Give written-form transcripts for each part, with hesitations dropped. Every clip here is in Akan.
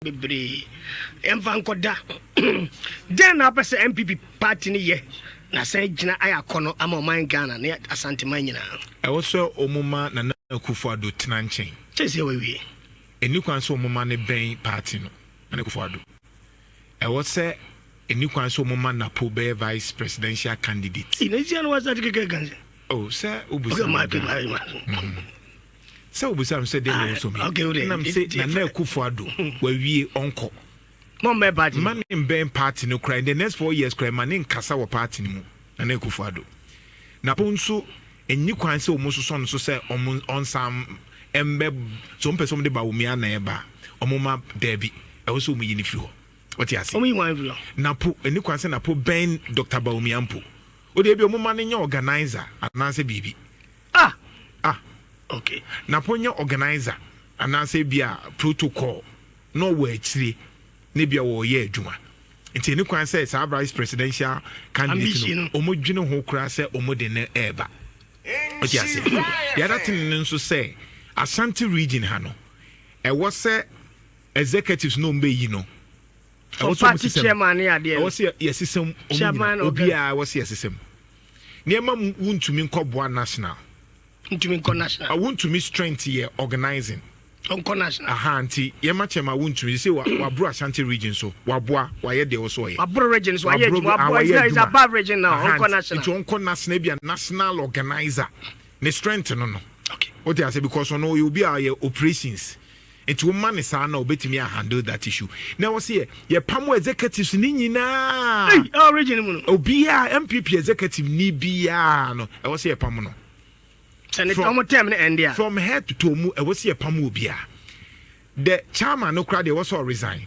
Bebree yɛmfa nkɔda. Dɛn na wopɛ sɛ NPP party no yɛ na asan agyina ayɛ akɔnɔ ama ɔman Ghana ne Asanteman nyinaa? Ɛwɔ sɛ wɔn ma Nana Akufo Addo tena nkyɛn. Seesei wawie. Ɛnni kwan sɛ wɔn ma no bɛn party no, Nana Akufo Addo. Ɛwɔ sɛ ɛnni kwan sɛ wɔn ma Napo bɛyɛ vice presidential candidate. Ei, na nsia na wasate keka kan sɛ. Oh, sɛ wobisa me deɛ. Sɛ wobisa me sɛ deɛ na ɛwɔ so mi. Nam sɛ Nana Akufo Addo wawie ɔnkɔ. Ma ne mbɛn party no koraa in the next 4 years koraa, ma ne nkasa wɔ party no mu, Nana Akufo Addo. Napo nso ɛnni kwan sɛ ɔmo sosɔ no so sɛ ɔmo ɔnsan mbɛ so ɔmo pɛ sɛ ɔmo de Bawumia na ɛba, ɔmo ma daabi, ɛwɔ sɛ ɔmo yi ne firi hɔ. Ɔte ase? Ɔmo yi wɔn firi hɔ. Napo, ɛnni kwan sɛ Napo bɛn Dr. Bawumia mpo. O de ebi ɔmo ma no nyɛ organizer anaasɛ biribi. Ah. Ah. Napo nyɛ organizer anaasɛ bi a protocol na ɔwɔ akyire na bi a wɔyɛ adwuma, nti ɛni kwan sɛ saa vice presidential candidate no ɔmo dwene ho koraa sɛ ɔmo de ne ɛɛba. Ɔte ase? The other thing no nso sɛ Ashanti Region ha no, ɛwɔ sɛ executives no ɔmo bɛyi no, ɛwɔ sɛ ɔmo sisɛm, ɛwɔ sɛ yɛsesɛm ɔmo nyina, obiara ɛwɔ sɛ yɛsesɛm nneɛma mu. Wuntumi nkɔboa national. Ntumi nkɔ national. Wuntumi strength yɛ organizing. Ɔnkɔ national. Aha, nti yɛma kyɛn ma wuntumi sɛ waboro Ashanti Region so, waboa, wayɛ deɛ ɔso ɔyɛ. Waboro region so, wayɛ adwuma, waboa, is above region now, ɔnkɔ national. Nti ɔnkɔ national bi a national organizer ne strength no. O te ase? Because ɔno ɔyɛ obi a ɔyɛ operations, nti wɔn ma ne saa na obetumi a handle that issue. Na wɔ sɛ yɛ yɛpam executives ne nyinaa. Ɛy, ɛwɔ region mu no. Obiara, NPP executive ni biara no, ɛwɔ sɛ yɛpam no. Sɛ ne ɔmo term ne ɛnde a. From head to toe mu, ɛwɔ sɛ yɛpam obiara. The chairman no koraa deɛ, ɛwɔ sɛ ɔresign.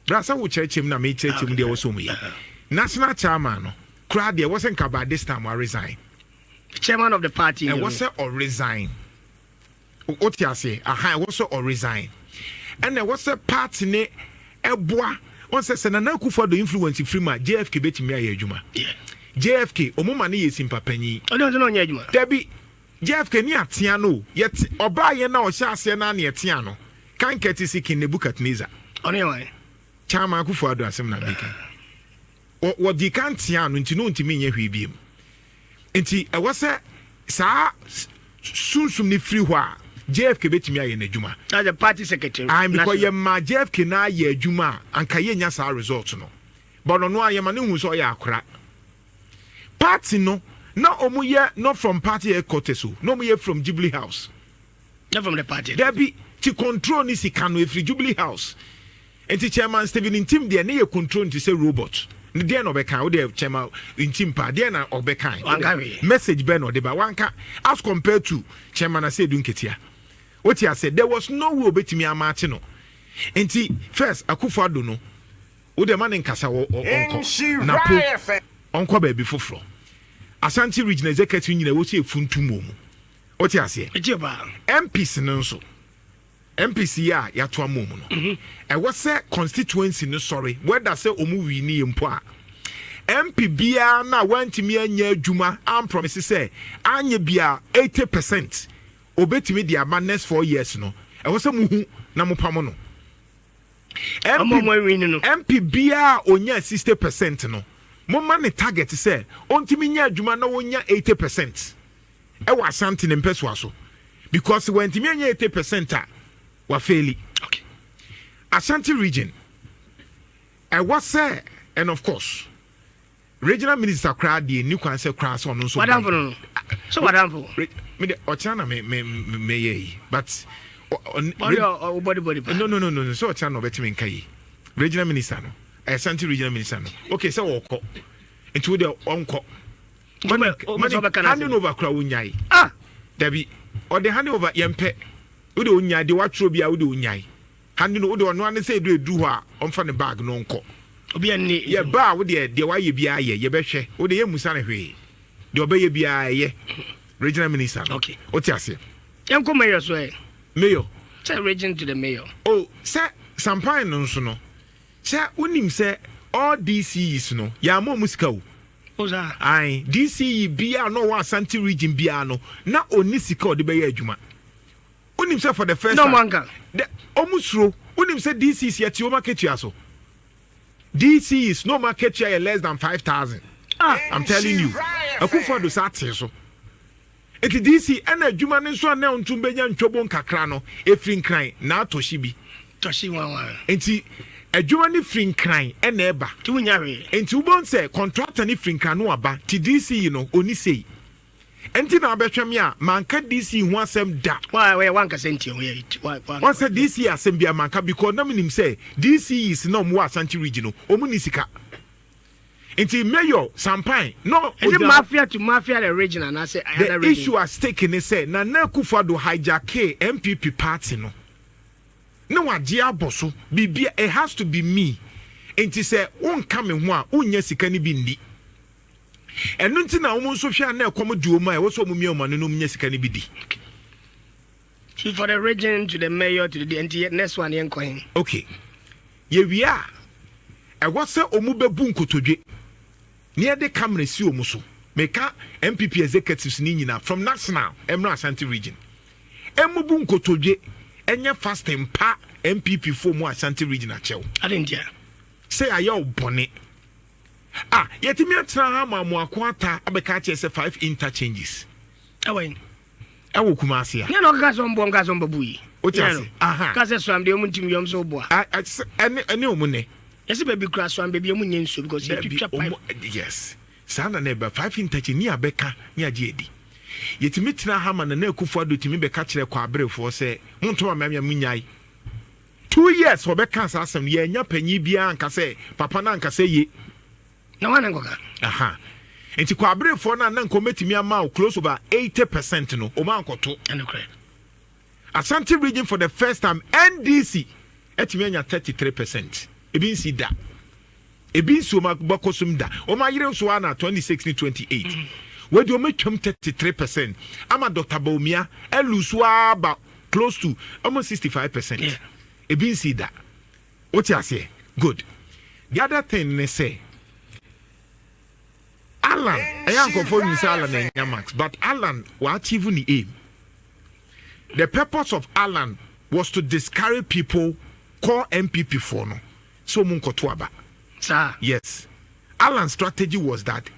Bra sɛ wo kyerɛkyerɛ mu na mekyerɛkyerɛ mu deɛ, ɛwɔ sɛ ɔmo yɛ national chairman no koraa deɛ, ɛwɔ sɛ nka by this time wa resign. Chairman of the party. Ɛwɔ sɛ ɔresign. Wote ase? Aha, ɛwɔ sɛ ɔresign, ɛna ɛwɔ sɛ party ne ɛboa wɔn sɛ Nana Akufo Addo influence firi mu a, JFK bɛtumi ayɛ adwuma. JFK, ɔmo ma ne yɛ simpa panyin. Ɔde ɔsɛ na ɔnyɛ adwuma. Dabi, JFK ne atea no, yɛte ɔbaa yɛn na ɔhyɛ aseɛ na ne ɛtea no kanka ti si King Nebuchadnezzar. Ɔno yɛ wɔn. Chairman Akufo Addo asɛm na meka. Wɔdi kan tea no, nti no ntumi nyɛ hwee biem, nti ɛwɔ sɛ saa sunsum ne firi hɔ a, JFK bɛtumi ayɛ n'adwuma. That's the party secretary. Ayi, because yɛ ma JFK na ayɛ adwuma a, anka yɛnya saa result no, but ɔno a yɛma ne hu sɛ ɔyɛ akora. Party no na ɔmo yɛ not from party headquarters o, na ɔmo yɛ from Jubilee House. Not from the party. Dabi, ti control ni sika no efiri Jubilee House, nti Chairman Stephen Ntim deɛ, ne yɛ control nti sɛ robot ne deɛ na ɔbɛka o deɛ. Chairman Ntim pa deɛ na ɔbɛka? Wanka hwee. Message bɛɛ na ɔde ba? Wanka. As compared to Chairman Asiedu Nketia, o ti ase? There was no way obetumi ama akyi no. Nti first, Akufo Addo no, o deɛ ma ne nkasa wɔ, ɔnkɔ Napo, ɔnkɔ baabi foforɔ. Ashanti Region executive nyina ɛwɔ sɛ efuntum wɔ mu. O ti aseɛ? Ekyir paa. MPs no nso, MPs yi a yɛato ama mu no, ɛwɔ sɛ constituency no sɔre, whether sɛ ɔmu wi ne yɛ mpo a, MP biara na wantumi anya adwuma ampromise sɛ anyɛ bia 80% obetumi de ama next 4 years no, ɛwɔ sɛ muhu na mopam no. Ɔmo ɔmo awi no. MP biara a onya 60% no, moma ne target sɛ ɔntumi nya adwuma na ɔnya 80% ɛwɔ Asante ne mpɛsoa so, because wantumi anya 80% a, wafail. Ashanti Region, ɛwɔ sɛ, and of course regional minister koraa deɛ, ni kwan sɛ koraa sɛ ɔno nso. Wadamfo no so wadamfo. Me de, ɔkyena na me me meyɛ yi, but ɔde ɔ bɔdi bɔdi pa. No, sɛ ɔkyena na ɔbɛtumi nka yi regional minister no, Ashanti regional minister no, okay, sɛ wɔkɔ nti wo deɛ ɔnkɔ money money handing over koraa wonyae. Ah. Dabi, ɔde handing over yɛn pɛ, wode onyae deɛ watwerɛ bi a, wode onyae handing, wode ɔno ane sɛ edu edu hɔ a, ɔmfa ne bag no ɔnkɔ. Obi ani. Yɛ ba a, wode deɛ wayɛ biara yɛ, yɛbɛhwɛ, wode yɛ musa ne hwee, deɛ ɔbɛyɛ biara ɛyɛ regional minister no. Wote aseɛ? Yɛnkɔ mayor so ɛ. Mayor. Sɛ region to the mayor. O sɛ sampan no nso no, sɛ wonim sɛ all DCEs no, yɛama ɔmu sika o. O saa. Ae, DCE biara na ɔwɔ Asante Region biara no, na ɔni sika a ɔde bɛyɛ adwuma. Wonim sɛ for the first Na ɔmo time anka. The ɔmo suro. Wonim sɛ DCs yɛte ɔmo akatua so. DCs na ɔmo akatua yɛ less than 5,000. Ah. I'm telling you. Akufo Addo saa tee so. Nti DC ɛna adwuma no nso a na ntum bɛnya ntwobo nkakra no efiri Nkran na atɔhye bi. Tɔhye nwanwa. Nti adwuma no firi Nkran ɛna ɛba. Nti wonya hwee. Nti wobɛhu sɛ contractor no firi Nkran no aba. Nti DC yi no ɔni sei. Nti na abɛhwɛ me a manka DC ho asɛm da. Wa wa wankasa nti ho yɛ wa wa. Wɔn sɛ DC asɛm bi a manka because na menim sɛ DC yi si na ɔmo wɔ Ashanti Region no ɔmo ni sika. Nti Mayor Sampan no. Is it mafia to mafia the region and I say the region? Issue at stake ne sɛ Nana Akufo-Addo hijackee NPP party no na wagye abɔ so biribi, it has to be me. Nti sɛ wonka me ho a, wonnya sika no bi nni. Ɛno nti na wɔn nso hwɛ a na ɛkɔm di wɔn a ɛwɔ sɛ wɔn mia wɔn ano na wɔn nya sika no bi di. So for the region to the mayor to the nti next one yɛn kɔ hin. Okay, yɛwie a, ɛwɔ sɛ wɔn bɛbu nkotodwe na yɛde camera si wɔn so. Meka NPP executives ni nyinaa from national ɛmra Ashanti Region ɛmubu nkotodwe, ɛnyɛ fasting pa NPP fo mu Ashanti Region akyɛw. Adi ntia. Sɛ ayɛ wo bɔne a, yɛtumi atena ha ma Amoako Ata abɛka akyerɛ sɛ five interchanges. Ɛwɔ yi. Ɛwɔ Kumasi a. Nyɛ na ɔkeka sɛ ɔmboa ɔmka sɛ ɔmbɛbu yi. O ti ase. Aha. Ka sɛ soam deɛ ɔmo ntumi yɛ ɔmo sɛ ɔboa. Ɛne ɛne ɔmo nɛ. Yɛsɛ baabi kura soam baabi ɔmo nyɛ nsuo because yɛtwitwa pipe. Yes. Saa na na ɛba five interchange ni abɛka ne agye adi. Yɛtumi tena ha ma Nana Akufo-Addo tumi bɛka kyerɛ Kwaberefoɔ sɛ monto ma me menyae. 2 years wɔbɛka saa asɛm no, yɛanya panyin biara anka sɛ papa no anka sɛ ye. Na wane nkɔka. Aha. Nti Kwaberefoɔ no a na nka wɔbɛtumi ama wo close over 80% no, wɔn ankɔto. Ɛnokorɛ. Ashanti Region, for the first time NDC ɛtumi anya 33%. Ebi nsi da. Ebi nsi wɔn abakɔ som da. Wɔn ayere nso ana 26 ne 28. Wɔde wɔn atwam 33% ama Dr. Bawumia ɛlose aba close to almost 65%. Ebi nsi da. Wote aseɛ? Good. The other thing ne sɛ Alan, ɛyɛ nkurɔfoɔ nim sɛ Alan anya max, but Alan wa achieve ne aim. The purpose of Alan was to discourage people call NPP foɔ no sɛ ɔmu nkɔto aba. Saa. Yes, Alan's strategy was that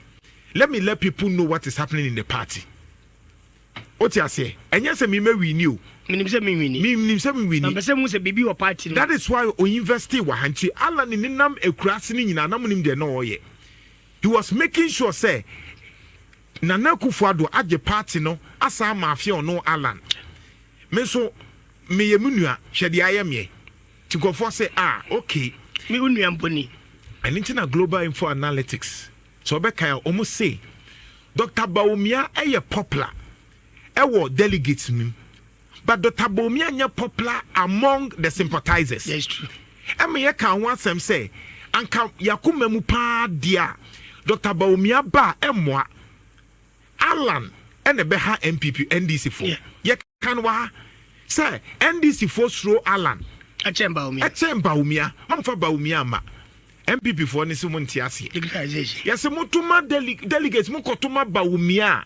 let me let people know what is happening in the party. Wote aseɛ? Ɛnyɛ sɛ mema win o. Menim sɛ menwin. Menim sɛ mewin. Na mpɛ sɛ mu sɛ biribi wɔ party no. That is why o invest wɔ ha. Nti Alan ne nenam akuraase no nyinaa na monim deɛ na ɔyɛ. He was making sure sɛ Nana Akufo-Addo agye party no asa ama afei ɔno Alan me nso meyɛ me nua, hwɛ deɛ ayɛ meɛ. Nti nkurɔfoɔ sɛ, ah, okay. Me wo nua mpo ni. Ɛno nti na Global Info Analytics, sɛ ɔbɛkae a, ɔmo se Dr. Bawumia ɛyɛ popular ɛwɔ delegates mu, but Dr. Bawumia nyɛ popular among the sympathizers. That's true. Ɛma yɛka ho asɛm sɛ anka yakoma mu paa deɛ a Dr. Bawumia ba a ɛmmoa Alan ɛna ɛbɛha NPP NDC foɔ. Yɛka no wɔ ha sɛ NDC foɔ suro Alan ɛkyɛn Bawumia. Ɛkyɛn Bawumia. Ɔmfa Bawumia ama NPP foɔ ne sɛ mo nte aseɛ. Digitalization. Yɛsɛ motoma delegates, mokɔtoma Bawumia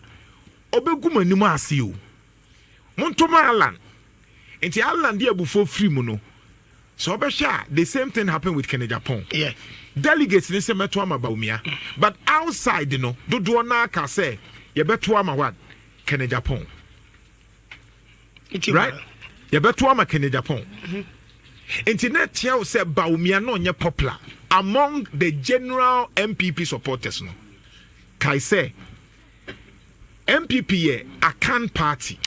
a, ɔbɛgu mo anim ase o. Montoma Alan. Nti Alan de abufuo firi mu no, sɛ ɔbɛhwɛ a, the same thing happen with Kennedy Agyapong. Delegates ne sɛ mɛto ama Bawumia, but outside no dodoɔ naa ka sɛ yɛbɛto ama what? Kennedy Agyapong. Nti right, yɛbɛto ama Kennedy Agyapong. Nti na ɛkyerɛ wo sɛ Bawumia na ɔnyɛ popular among the general NPP supporters no. Kae sɛ NPP yɛ Akan party.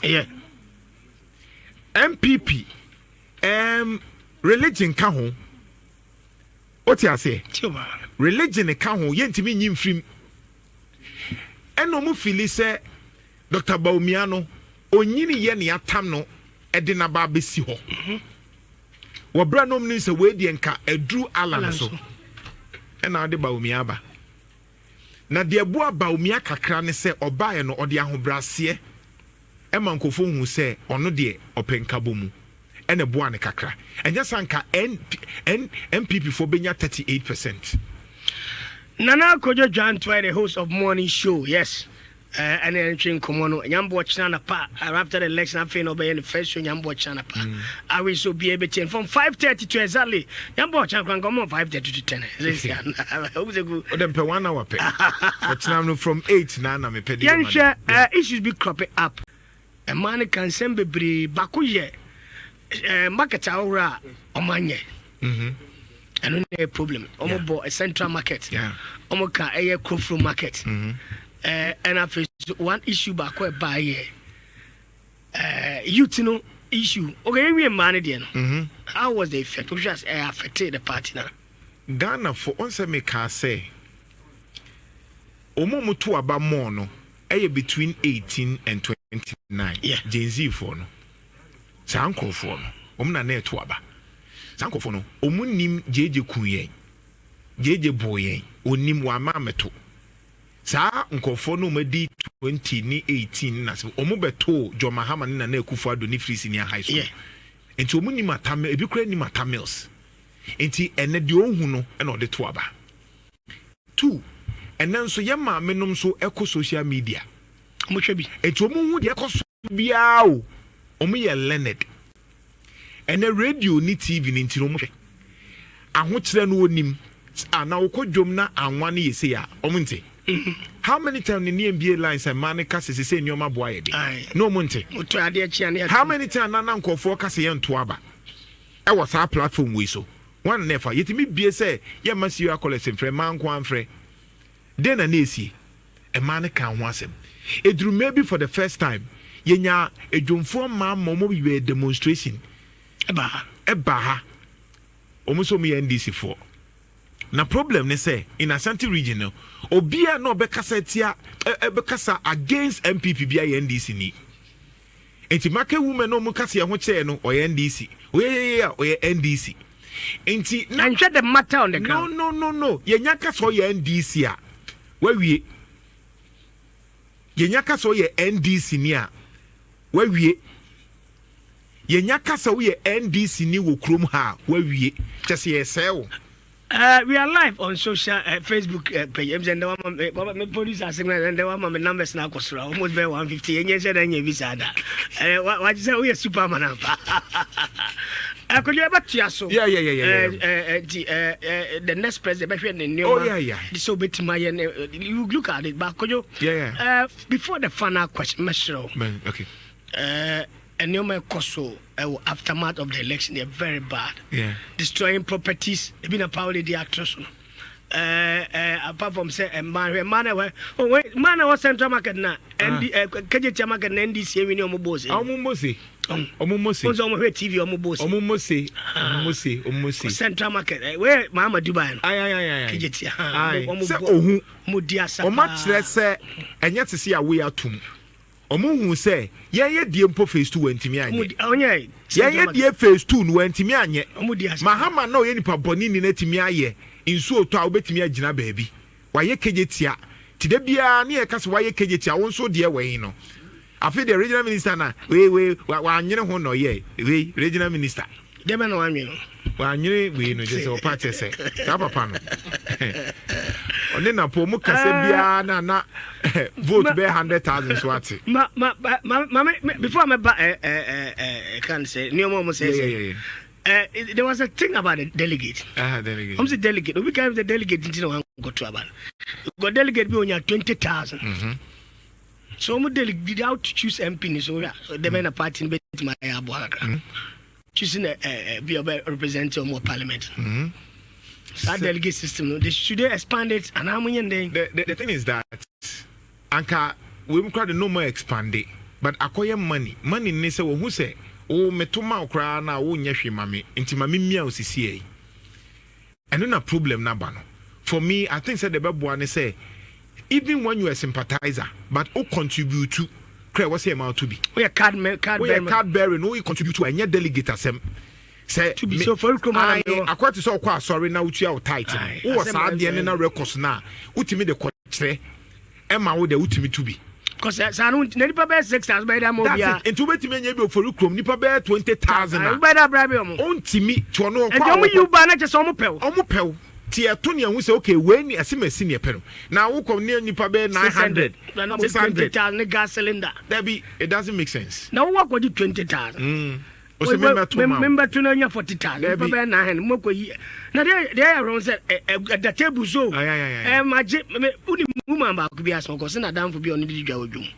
NPP religion ka ho. Wote aseɛ? Tiwa. Religion ka ho, yɛntumi nyi mfirim. Ɛna ɔmo feel sɛ Dr. Bawumia no onyini yɛ ne atam no ɛde n'aba abɛsi hɔ wɔ berɛ no ɔmo nim sɛ wei deɛ nka aduru Alan Alan so so. Ɛna ɔde Bawumia aba na deɛ boa Bawumia kakra ne sɛ ɔbaeɛ no ɔde ahobrɛaseɛ ɛma nkurɔfoɔ hu sɛ ɔno deɛ ɔpɛ nkabɔ mu, ɛna boa ne kakra. Ɛnyɛ sɛ nka N NPP foɔ bɛnya 38%. Nana Kojo Jantuah, the host of morning show. Yes. Ɛne ɛntwe nkɔmmɔ no Nyamboɔ kyena anapa after the election, afei na ɔbɛyɛ ne first show Nyamboɔ kyena anapa. Awe sɛ obiara bɛtie no from 5:30 to exactly Nyamboɔ kyena kora nkɔmmɔ 5:30 to 10. Wode mpɛ one hour pɛ, ɔkyena no from 8 na mepɛ de. Yɛnhwɛ issues bi crop up. Ɛmaa no ka nsɛm bebree. Baako yɛ market ahohoro a ɔma nyɛ. Ɛno ne yɛ problem. Ɔmo bɔ Central Market, ɔmo ka ɛyɛ Krofrom Market. Ɛna afei so one issue baako ɛbaa yɛ youth no issue. Okay, yɛnwie mmaa no deɛ no. How was the effect? Wohwɛ as ɛyɛ affected the party na? Ghana fo ɔn sɛ mekaa sɛ ɔmo a ɔmo to aba mɔɔ no ɛyɛ between 18 and 29. Gen Z foɔ no, saa nkurɔfoɔ no, ɔmo na ɛto aba. Saa nkurɔfoɔ no, ɔmo nim gyegye kun yɛn, gyegye bɔ yɛn, onim wama amɛto. Saa nkurɔfoɔ no, ɔmo adi 20 ne 18 na sɛ ɔmo bɛto John Mahama ne Nana Akufo Addo ne free senior high school. Nti ɔmo nim Atta, ebi kura nim Atta Mills. Nti ɛnɛ deɛ ɔhu no ɛna ɔde to aba. Two, ɛnɛ nso yɛ maame nom nso ɛkɔ social media. Ɔmo hwɛ bi. Nti ɔmo hu deɛ ɛkɔ so biara o, ɔmo yɛ learned. Ɛnɛ radio ne TV ne nti no, ɔmo hwɛ ahokyerɛ no, onim ana wokɔ dwom na anwa no yɛ sei a ɔmo nte. How many times ne ne mbie lines a mmaa no ka sɛ sɛ nneɛma boa yɛ de na ɔmo nte? Woto adeɛ kyea ne. How many times na nkurɔfoɔ ka sɛ yɛnto aba ɛwɔ saa platform wei so? Wɔn na ɛfa yɛtumi bie sɛ yɛmma serial callers mfrɛ, mmaa nko amfrɛ. Den na esie mmaa no ka ho asɛm eduru maybe for the first time yɛnya edwomfoɔ mmaa ma ɔmo yɛ demonstration. Ɛba ha. Ɛba ha, ɔmo nso ɔmo yɛ NDC foɔ. Na problem ne sɛ in Ashanti Region no, obiara na ɔbɛkasa tia ɛbɛkasa against NPP bi ayɛ NDC ni. Nti market women na ɔmo kasa yɛn ho kyerɛ no, ɔyɛ NDC, ɔyɛ yɛyɛ a ɔyɛ NDC. Nti na nhwɛ the matter on the ground. No, yɛnya kasa ɔyɛ NDC a, wawie. Yɛnya kasa ɔyɛ NDC ni a, wawie. Yɛnya kasa woyɛ NDC ni wɔ kurom ha a, wawie, kyɛ sɛ yɛsɛɛ wo. We are live on social Facebook page. I'm saying the one me producer asking and the one my numbers na akɔsoro almost bɛ 150. Yɛnyɛ sɛ dɛ nyɛ bi saa da. Wa sɛ woyɛ superman ampa. Akɔdwa ɛbɛtoa so. Nti the next president bɛhwɛ ne nneɛma. De sɛ wobɛtumi ayɛ ne, you look at it. But Kojo, before the final question, mɛsrɛ wo. Nneɛma ɛkɔ so ɛwɔ aftermath of the election, they are very bad. Destroying properties, ebi na power de ato so no. Apart from sɛ mmaa, hwɛ mmaa na ɛwɔ, oh wait, mmaa na ɛwɔ Central Market na ND Kejetia Market na NDC ewi ne ɔmo bɔ ose. Ɔmo mbɔ se, ɔmo mbɔ se. Ɔmo sɛ ɔmo hwɛ TV, ɔmo bɔ ose. Ɔmo mbɔ se, ɔmo mbɔ se, ɔmo mbɔ se. Central Market wei Mahama Dubai no. Ayi ayi ayi ayi. Kejetia ha ɔmo sɛ bɔ ohun ɔmo di asa. Ɔmo akyerɛ sɛ ɛnyɛ te sɛ awoe atum. Ɔmo hu sɛ yɛnyɛ die mpo phase two wɔntumi anyɛ. Ɔnyɛ. Yɛnyɛ die phase two no, wɔntumi anyɛ. Ɔmo di asa. Mahama na ɔyɛ nipa bɔne ni na tumi ayɛ nsuo tɔ a wobɛtumi agyina baabi wayɛ Kejetia ti da biara ne yɛka sɛ wayɛ Kejetia. Wo nso deɛ wɔyi no, afei deɛ regional minister na wei wei wanyere ho na ɔyɛ wei regional minister. Deɛ bɛ na wanwe no. Wanyere wei no kyerɛ sɛ ɔpa kyerɛ sɛ saa papa no ɔne napo ɔmo kasa biara na vote bɛyɛ 100,000 so ate. Ma before me ba ɛ ɛ ɛ kan sɛ nneɛma ɔmo sɛ sɛ there was a thing about the delegate. Ah, delegate. Ɔmo sɛ delegate obi kan sɛ delegate nti na wankɔto aba no because delegate bi onya 20,000. So ɔmo delegate how to choose MP ni so dɛbɛ na party no bɛtumi ayɛ aboa kakra choosing ɛ ɛ bi a ɔbɛ represent ɔmo wɔ parliament. Saa delegate system no, they should they expand it anaa mo nyɛ ndɛn? The thing is that anka wei mu koraa de no more expand it, but akɔyɛ money money ne sɛ wɔhu sɛ wo meto ma wo koraa na wonyɛ hwee ma me, nti ma me mia wo sisi yi. Ɛno na problem no aba no. For me, I think sɛ de bɛboa ne sɛ even when you are a sympathizer but wo contribute to kora ɛwɔ sɛ ɛma wo to bi. Woyɛ card me card woyɛ bearer. Card bearing no, woyɛ contribute to, ɛnyɛ delegate asɛm sɛ To bi so for kurom ha na mewɔ. Akɔ te sɛ ɔkɔ asɔre na wotua wo tithe no. Wowɔ asɛm saa deɛ ne na records no a wotumi de kɔkyerɛ ɛma wo deɛ wotumi to bi. Cause saa no na nipa bɛyɛ 6,000 bɛyɛ dɛ ama That's obiara. it. Nti wobɛtumi anya bi ofori kurom nipa bɛyɛ 20,000 a wobɛyɛ dɛ abira bi ɔmo. Ɔntumi nti ɔno ɔkɔ Nti a ɔmo yi wo ba na kyɛ sɛ ɔmo pɛ wo. Ɔmo pɛw. Ti ɛto ne ɛho sɛ okay, wei ni ɛsɛ mɛsi ne ɛpɛ no na wokɔ ne nipa bɛyɛ 900, 600. 20,000 ne gas cylinder. Dabi, it doesn't make sense. Na wowɔ akɔgye 20,000. Ɔsɛ memmɛto ma wo. Membɛto no anya 40,000. Dabi. Nipa bɛyɛ 900 mo akɔ yi. Na deɛ deɛ ɛyɛ wrong sɛ ɛda table so. Ayi, ayi, ayi. Magye me woni woman baako bi asɛm ɔkɔ sɛ n'adamfo bi a ɔne didi dwa wɔ dwom.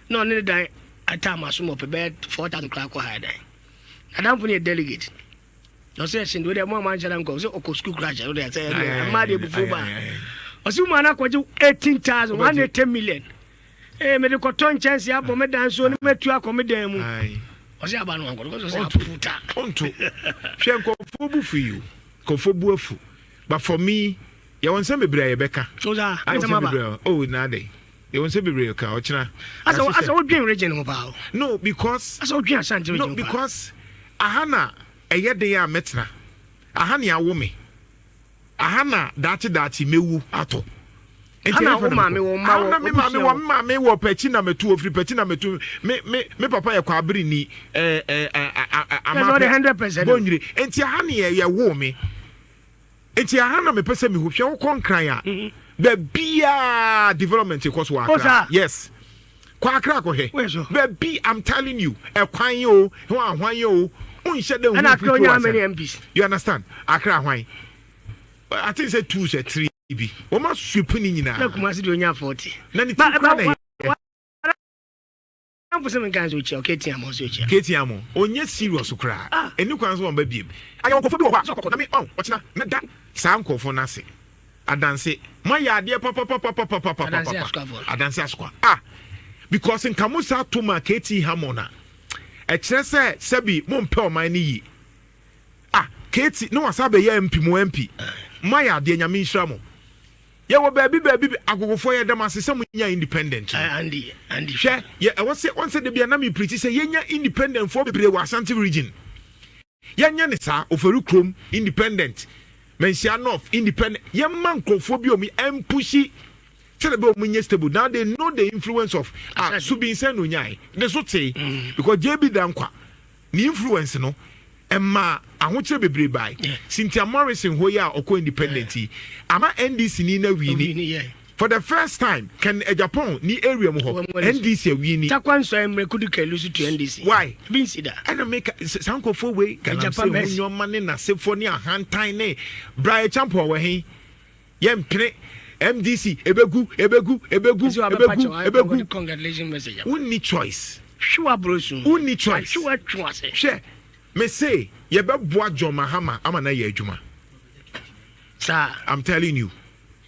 Na ɔne ne dan atam aso ma ɔpɛ bɛyɛ 4,000 koraa kɔ ha dan. N'adamfo no yɛ delegate. Na ɔsɛ ɛhyɛ no deɛ mo a manhyɛ da nkɔ sɛ ɔkɔ sukuu koraa hyɛ no deɛ sɛ ɛma deɛ bufuo ba. Ɔsɛ woman no akɔgye 18,000, 180 million. Mede kɔtɔ nkyɛnse abɔ me dan so ne matu akɔ me dan mu. Ɔsɛ aba no ankɔ no sɛ aputa. Ɔnto. Hwɛ, nkɔfoɔ bu fu yi o, nkɔfoɔ bu afu, but for me, yɛwɔ nsɛm bebree a yɛbɛka. So saa Ayɛ nsɛm nsɛm aba. bebree a oh, na adɛn, yɛwɔ nsɛm bebree ka ɔkyena. Asɛ Yɛahyehyɛ. Asɛ wodwen region ho paa o. No, because Asɛ wodwen Ashanti region no ho paa. Because aha na ɛyɛ den a mɛtena aha, ne awo me aha, na daakye daakye mewu atɔ. Nti Ha na ɛyɛ wo fɛ na maame mekɔ. wɔ mma Aha wɔ na me maame wabusua wɔ wɔ. Me maame wɔ pɛkyi na mɛtu ofiri pɛkyi na mɛtu me papa yɛ kwabere ni ɛɛ ɛɛ ɛɛ Ɛsɛ ɔde 100%. Bɔnwire nti aha ne yɛ wo me, nti aha na mepɛ sɛ mehu. Hwɛ, wokɔ Nkran a, baabiaa development kɔ so wɔ Oh, Akra. saa. Yes, kɔ Akra kɔhwɛ. Wait, so. Baabi, I'm telling you, ɛkwan yi o, ho ahwan yi o, wonhyɛ dɛ Ɛna Akra onya how many MPs? You understand? Akra hwan? I think sɛ two sɛ three bi wɔn asweep ne Na nyinaa. Kumasi de onya 40. Na ne ti kura na yɛ. Amfo sɛ menka sɛ okyia ɔkɛti ama ɔsɛ okyia. Keti amo onye serious koraa. Ah. Ɛni kwan so wɔn ba biem ayɛ nkɔfo bi wɔ hɔ a sɛ ɔkɔkɔ na mi ɔn ɔkyena mɛda saa nkɔfo n'ase adanse mo ayɛ adeɛ papapapapapapa. Adanse Asuafoɔ. Adanse Asokwa, ah, because nka mo saa to ma KT Hammond a, ɛkyerɛ sɛ sɛbi mo mpɛ ɔman no yie. Ah, KT ne wasa bɛyɛ MP, mo MP mo ayɛ adeɛ, Nyame nhyira mo. Yɛwɔ baabi baabi bi agogofoɔ yɛ dɛm ase sɛ mo nya independent no. Andy Andy. Hwɛ, yɛ ɛwɔ sɛ wɔn sɛ debi anam ipirikyi sɛ yɛnya independent foɔ bebree wɔ Ashanti Region. Yɛnyɛ ne saa Ofori Kurom independent, Manhyia North independent, yɛma nkurɔfoɔ bi a wɔn ɛmpush sɛdeɛ bɛ wɔn nyɛ stable. Now they know the influence of, ah, Ashanti. Subinsɛn na onyae ne so tee because JB Dankwa ne influence no ɛma ahokyere bebree bae. Cynthia Morrison hɔ yi a ɔkɔ independent yi ama NDC ni na win. Win, yeah. For the first time, Ken Agyapong ni area mu hɔ Wɔn wɔ ne so. NDC awin. Takwa nsɔ mmerɛ kudu kɛlu so to NDC. Why? Bi nsi da. Ɛna meka saa nkurɔfoɔ wei galamsey Agyapa ho Mercy. nneɔma ne n'asefoɔ ne ahantan ne Bryan Acheampong wɔ he, yɛmpene MDC, ebegu ebegu ebegu Ɛsɛ wabɛpa ebegu kyɛw ebegu. Congratulation message. Wonni choice. Hwewa boro so. Wonni choice. Hwewa twe ase. Hwɛ, me se yɛbɛboa John Mahama ama na yɛ adwuma. Saa. I'm telling you.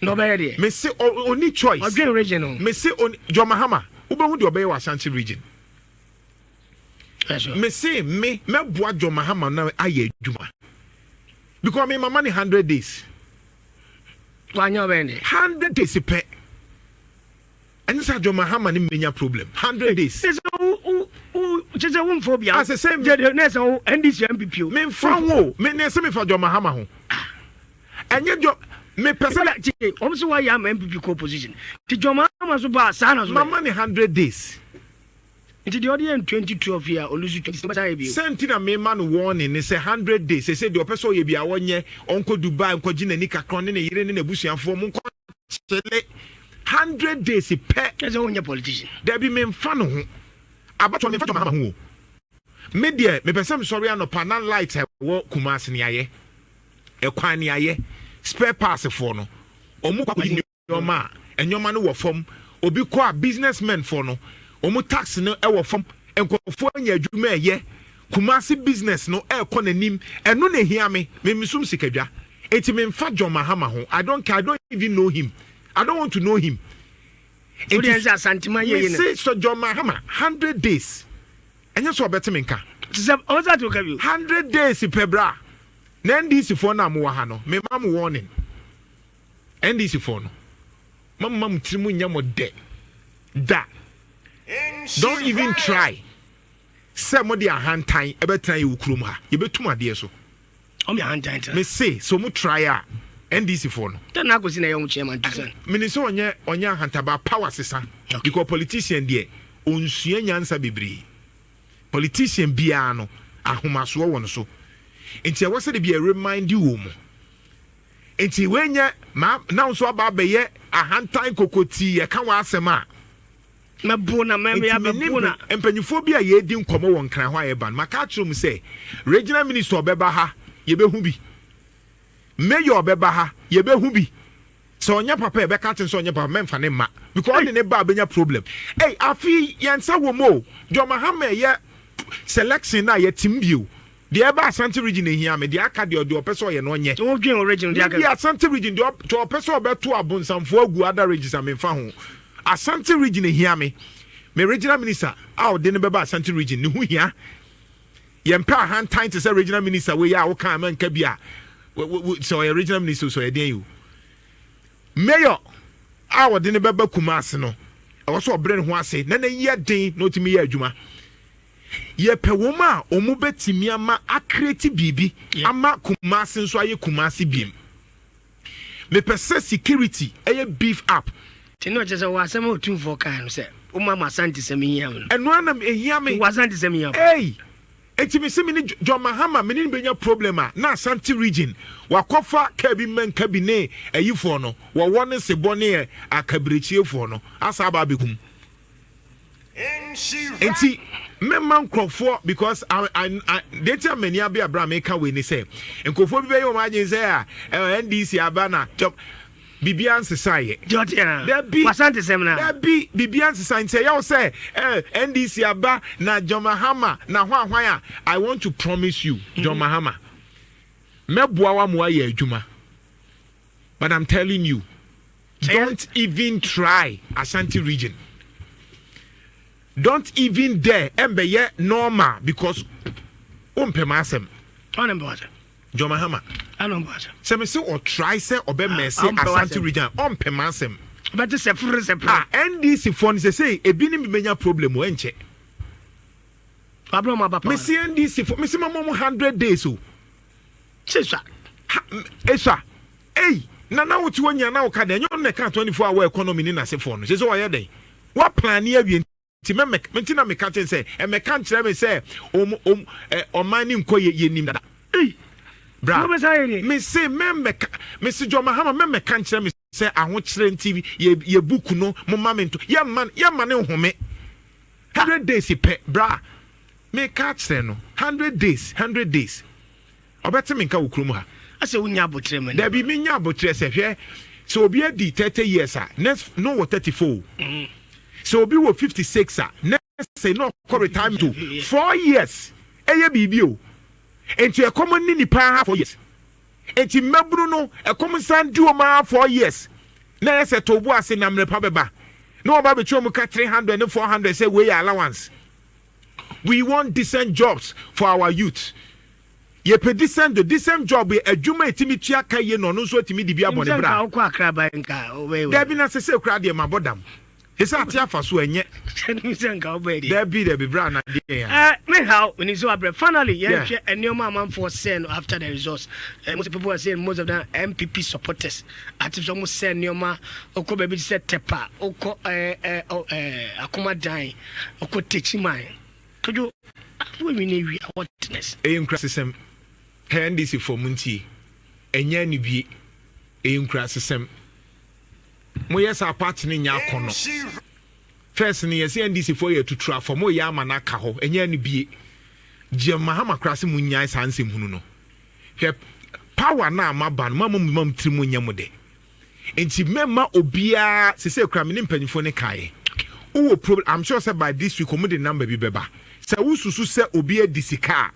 Na ɔbɛyɛ deɛ. Me se ɔni choice. Ɔdwen region no. Me se John Mahama, wobɛhu deɛ ɔbɛyɛ wɔ Ashanti Region. Ɛso. Me se me mɛboa John Mahama na ayɛ adwuma because me mama ne 100 days. Wanyɛ, ɔbɛyɛ deɛ. 100 days pɛ, ɛne sɛ John Mahama ne mmenya problem 100 days. Sɛ wo wo wo kyɛ sɛ womfa obi a. Ah, sɛ Gye ne sɛ wo NDC, NPP o. Memfa ho, me ne sɛ mefa John Mahama ho, ɛnyɛ John mepɛ sɛ Sɛ tie, wɔn sɛ wɔayɛ ama NPP kɔ opposition. Ti John Mahama so ba saa na so bɛyɛ. Mama ne 100 days. Nti deɛ ɔde yɛ 2012 yi a ɔlose 20 bɛsan yɛ bio. Sɛ nti na mema no warning ne sɛ 100 days sɛ deɛ ɔpɛ sɛ ɔyɛ bi a wɔnyɛ, ɔnkɔ Dubai nkɔgye n'ani kakra, ɔne ne yere ne n'abusuafoɔ mo nkɔ kyele 100 days pɛ. Kyɛ sɛ wonyɛ politician. Dabi, memfa no ho abatɔ, memfa John Mahama ho o. Me deɛ, mepɛ sɛ mesɔre anɔpa na light a ɛwɔ Kumase ne ayɛ, ɛkwan ne ayɛ, spare parts foɔ no ɔmo kɔ akɔyi nneɛma a nneɛma no wɔ fam, obi kɔ a businessmen foɔ no ɔmo tax no ɛwɔ fam, nkurɔfoɔ anya adwuma, ɛyɛ Kumase business no ɛɛkɔ n'anim. Ɛno na ehia me. Memisum sikadwa eti memfa John Mahama ho. I don't care, I don't even know him, I don't want to know him. Wode yɛn sɛ Asanteman yɛyɛ no. Mese sɛ John Mahama 100 days, ɛnyɛ sɛ ɔbɛte me nka. Te sɛ ɔwɔ sɛ ate wo ka bio. 100 days pɛ bra na NDC foɔ no a mowɔ ha no, mema mo warning. NDC foɔ no, mama mo tiri mu nyɛ mo dɛ da. Don't even try sɛ mode ahantan ɛbɛtena yɛ wɔ kurom ha, yɛbɛtum adeɛ so. Ɔmo yɛ ahantan tena. Me se sɛ ɔmo try a, NDC foɔ no. Tɛ na akɔsi na ɛyɛ ɔmo chairman tu sɛn. Mene sɛ ɔnyɛ ahantaba power sesa because politician deɛ, ɔnsua nyansa bebree. Politician biara no, ahomasoɔ wɔ no so, nti ɛwɔ sɛ de bi remind wɔ mu. Nti wenyɛ ma na nso aba abɛyɛ ahantan kokotii yɛka wɔ asɛm a. Mɛbo na mɛmɛ Nti me ne abɛbo na. Mpanyinfoɔ bi a yɛredi nkɔmɔ wɔ Nkran hɔ a yɛba no, maka akyerɛ mu sɛ regional minister ɔbɛba ha, yɛbɛhu bi. Mayor ɔbɛba ha, yɛbɛhu bi. Sɛ ɔnyɛ papa, yɛbɛka kyerɛ sɛ ɔnyɛ papa, mɛmfa ne mma because ɔde ne ba abɛnya problem. Ɛy, afi yɛn nsa wɔ mu o. John Mahama ɛyɛ selection na yɛtim bio. Deɛ ɛba Asante Region ehia me, deɛ aka deɛ, ɔde ɔpɛ sɛ ɔyɛ no ɔnyɛ. Wodwen o region deɛ aka. Maybe Asante Region deɛ ɔpɛ sɛ ɔbɛto abonsamfoɔ agu other regions a, memfa ho. Asante Region ehia me regional minister a ɔde ne bɛba Asante Region ne ho hia. Yɛmpɛ ahantan te sɛ regional minister wei a woka ama nka bi a sɛ ɔyɛ regional minister, sɛ ɔyɛ deɛn yi o. Mayor a ɔde ne bɛba Kumase no, ɛwɔ sɛ ɔbrɛ ne ho ase na n'ani yɛ den na ɔtumi yɛ adwuma. Yɛpɛ wɔn a wɔn bɛtumi ama acreate biribi ama Kumase nso ayɛ Kumase biem. Mepɛ sɛ security ɛyɛ beef up. Nti na ɔkyerɛ sɛ wɔ asɛm a Otumfoɔ kaa no sɛ woma ma Asante sɛm hia me no. Ɛno ara na ehia me. Wɔ Asante sɛm hia wo. Ei, eti me se me ne John Mahama me ne no benya problem a, na Asante Region wakɔfa kaa bi mma nka bi ne ayifoɔ no, wɔwɔ ne sebɔ ne akabirekyiefoɔ no asa aba abɛkum. Nti mɛma nkurɔfoɔ because I deɛ ti a m'ani abe abira meka wei ni sɛ nkurɔfoɔ bi bɛyɛ wɔn adwene sɛ a NDC aba na biribiara nsesa yɛ. Dabi. Wasante sɛm na. Dabi, biribiara nsesa. Nti ɛyɛ wo sɛ NDC aba na John Mahama na hwan hwan a, I want to promise you, John Mahama, mɛboa wa mo ayɛ adwuma, but I'm telling you, don't even try Ashanti Region. Don't even dare ɛmbɛyɛ normal because wompɛ m'asɛm. Ɔne mbɛ wasɛm. John Mahama. Ɛna ɔmpɛ wasɛm. Sɛ me sɛ ɔtry sɛ ɔbɛmɛse Ashanti Region, ɔmpɛ m'asɛm. Ɔbɛte sɛ fere sɛ pere. Ah, NDC foɔ no sɛ sɛ ebi ne bi bɛnya problem o, ɛnkyɛ. Wabere ɔmo aba power. Mesi NDC foɔ, mesi ma mo 100 days o. Sisa. Ha, esua. Ei, na wote hɔ nyina na woka dɛn? Ɛnyɛ ɔno na ɛka 24 hour economy ne n'asefoɔ no. Sɛ sɛ ɔyɛ dɛn? Woaplane awie nti mɛmɛ nti na meka kyɛn sɛ ɛmɛka nkyerɛ me sɛ ɔm ɔm ɛ ɔman ne nkɔ yɛ yɛnim dada. Ei. Bra. Me se mɛmɛka, me se John Mahama mɛmɛka nkyerɛ me sɛ ahokyerɛ nti yɛ book no mo ma me nto yɛmma ne nhome. 100 days pɛ, bra, meka kyerɛ no 100 days, 100 days ɔbɛte me nka wɔ kurom ha. Asɛ wonya abotire mu. Dabi, menya abotire sɛ hwɛ sɛ obi adi 30 years a, next no wɔ 34. Sɛ obi wɔ 56 a, next sɛ na ɔkɔ retirement o, 4 years ɛyɛ biribi o. Nti ɛkɔm ne nipa ha 4 years, nti mmabunu no ɛkɔm nsan di wɔn ara 4 years na yɛ sɛ to bo ase na mmerɛ bɛba na wɔn ba bɛtwa wɔn ka 300 ne 400 sɛ wei yɛ allowance. We want decent jobs for our youth. Yɛpɛ decent job, yɛ adwuma etimi tua ka yie na ɔno nso etimi di bi abɔ ne bra. Wokɔ Akra ba nka wobɛyɛ. Dabi, na sese kura deɛ ma bɔ dam sese ate afa so ɛnyɛ. Sɛ nka wobɛyɛ deɛ. Dabi, bra, na deɛ ya. Me how menim sɛ wabrɛ. Finally, yɛnhwɛ nneɛma amanfoɔ sɛ no after the results. Most people are saying, most of them NPP supporters ate sɛ ɔmo sɛ nneɛma ɔkɔ baabi te sɛ Tepa, wokɔ Akomadan, ɔkɔ Techiman Kodwo wɔnwi ne wi witness. Ɛyɛ nkurasesɛm. Hɛ, NDC fɔ mu ntie, ɛnyɛ anibie, ɛyɛ nkurasesɛm. Moyɛ saa, party no nyɛ akɔnɔ. First no yɛsɛ NDC foɔ yɛ tuturu afɔ, moyɛ ama no aka hɔ. Ɛnyɛ anibie. Gye Mahama koraa sɛ monyae saa nsɛm hunu no. Hwɛ, power no a maba no, mama mu mam tiri mu nyɛ mo de. Nti mɛma obiara sese kura me ne mpanyinfoɔ ne kaeɛ wowɔ problem. I'm sure sɛ by this week ɔmo de number bi bɛba sɛ wosusu sɛ obi adi sika a,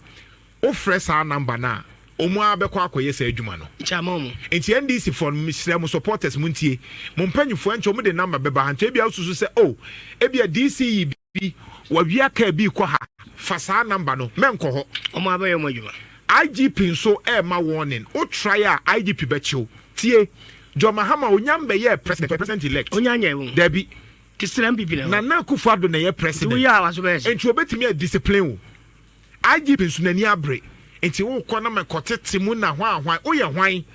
wofrɛ saa number no a, ɔmo ara bɛkɔ akɔyɛ saa adwuma no. Nkyɛn mo. Nti NDC foɔ no, mesrɛ mo, supporters, mo ntie mo mpanyinfoɔ. Nkyɛn ɔmo de number bɛba ha, nti ebia wosusu sɛ, oh, ebia DCE bi wawia kaa bi kɔ ha, fa saa number no, mɛnkɔ hɔ. Ɔmo abɛyɛ ɔmo adwuma. IGP nso ɛɛma warning. O try a, IGP bɛkyew. Tie, John Mahama onyam bɛyɛ president, president elect. Onya nyɛ wo. Dabi. Te srɛ NPP na. Nana Akufo Addo na ɛyɛ president. Nti woyɛ a waso bɛyɛ sɛ. Nti obetumi a discipline wo. IGP nso n'ani abere, nti wokɔ na mɛkɔtete mu na hwan hwan woyɛ hwan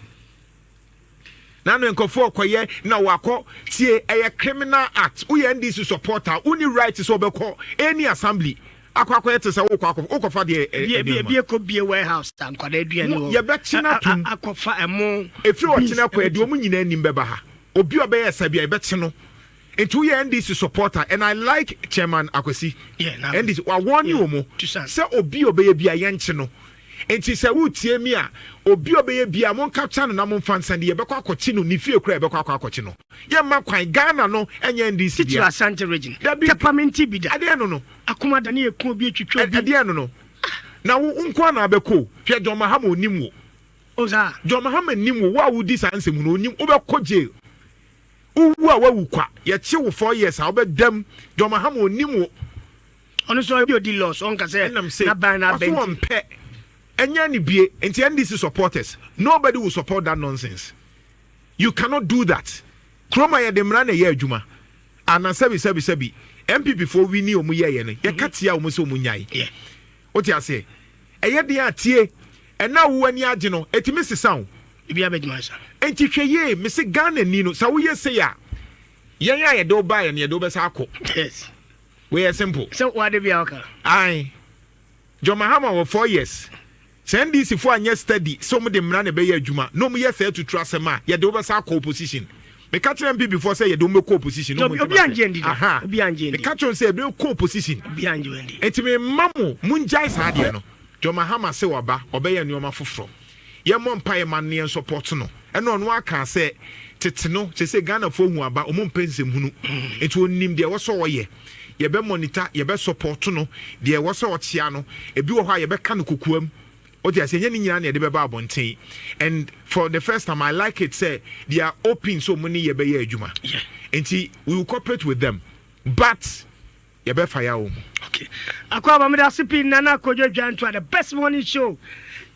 nanu nkɔfoɔ kɔyɛ na wakɔ tie. Ɛyɛ criminal act. Woyɛ NDC supporter, woni right sɛ wobɛkɔ any assembly. Akɔ akɔyɛ te sɛ wokɔ akɔ wokɔfa deɛ ɛ nneɛma. Ebi ekɔ bie warehouse a nkwadaa aduane wɔ. Yɛbɛkye no atom. Akɔfa ɛmo. Efiri ɔkyena kɔ yɛde wɔn nyinaa anim bɛba ha. Obi a ɔbɛyɛ saa biara yɛbɛkye no. Nti woyɛ NDC supporter and I like Chairman Akwasi. NDC wa warn wɔn sɛ obi a ɔbɛyɛ biara yɛnkye no. Nti sɛ woretie me a, obi a ɔbɛyɛ biara mon capture no na momfa nsa no yɛbɛkɔ akɔkye no ne fie koraa yɛbɛkɔ akɔ akɔkye no. Yɛmma kwan, Ghana no ɛnyɛ NDC dea. Titiri Asante region. Dabi. Tɛpa mente bi da. Ɛdeɛn no no? Akoma da ne yɛku obi atwitwa obi. Ɛdeɛn no no? Na wo nko ara na abɛkɔ o. Hwɛ John Mahama ɔnim wo. O saa? John Mahama nim wo, wo a wodi saa nsɛm no ɔnim, wobɛkɔ jail. Wowu a woawu kwa. Yɛkye wo 4 years a wobɛda mu. John Mahama ɔnim wo. Ɔno nso ɔyɛ odi laws, ɔnka sɛ Ɛnam se n'aban ɔso n'abɛn ti. Ɔmpɛ. Ɛnyɛ ne bie. Nti NDC supporters, nobody will support that nonsense. You cannot do that. Kurom a yɛde mmara na ɛyɛ adwuma. Ana sɛbi sɛbi sɛbi NPP foɔ wini ɔmo yɛɛyɛ no, yɛka tia ɔmo sɛ ɔmo nyae. Wote aseɛ? Ɛyɛ den a tie. Ɛna wo ani agye no, ɛtumi sesa o. Ebi abɛgyina sa. Nti hwɛ yie, mese Ghana ni no, sɛ woyɛ sei a, yɛn a yɛde wo baeɛ no, yɛde wo bɛsa akɔ. Wei yɛ simple. Sɛ wade bi a ɔka. Ae. John Mahama wɔ 4 years. Sɛ NDC foɔ anyɛ steady sɛ ɔmo de mmara na ɛbɛyɛ adwuma na ɔmo yɛ sɛ atutu asɛm a, yɛde wo bɛsa akɔ opposition. Meka kyerɛ NPP foɔ sɛ yɛde wɔn bɛkɔ opposition. Obi angye ndi da. Obi angye ndi. Meka kyerɛ sɛ yɛde kɔ opposition. Obi angye ndi. Nti me mma mo mo ngyae saa adeɛ no. John Mahama sɛ waba, ɔbɛyɛ nneɛma foforɔ. Yɛmmɔ mpa yɛ ma no, yɛn support no. Ɛna ɔno aka sɛ tete no kyɛ sɛ Ghanafoɔ hu aba, ɔmo mpɛ nsɛmhunu. Nti onim deɛ ɛwɔ sɛ ɔyɛ. Yɛbɛ monitor, yɛbɛ support no, deɛ ɛwɔ sɛ ɔkyea no. Ebi wɔ hɔ a yɛbɛka no kokoam. O ti ase, ɛnyɛ ne nyinaa na yɛde bɛba abɔnten. And for the first time, I like it sɛ they are open so ɔmo ne yɛbɛyɛ adwuma. Nti we will cooperate with them, but yɛbɛfa ya wɔn. Okay. Akwaaba, mede ase pii. Nana Kojo Dwantoa, the best morning show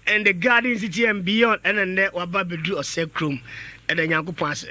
in the Garden City and beyond. Ɛna nnɛ waba bɛduru ɔsɛ kurom. Ɛda Nyankopɔn ase.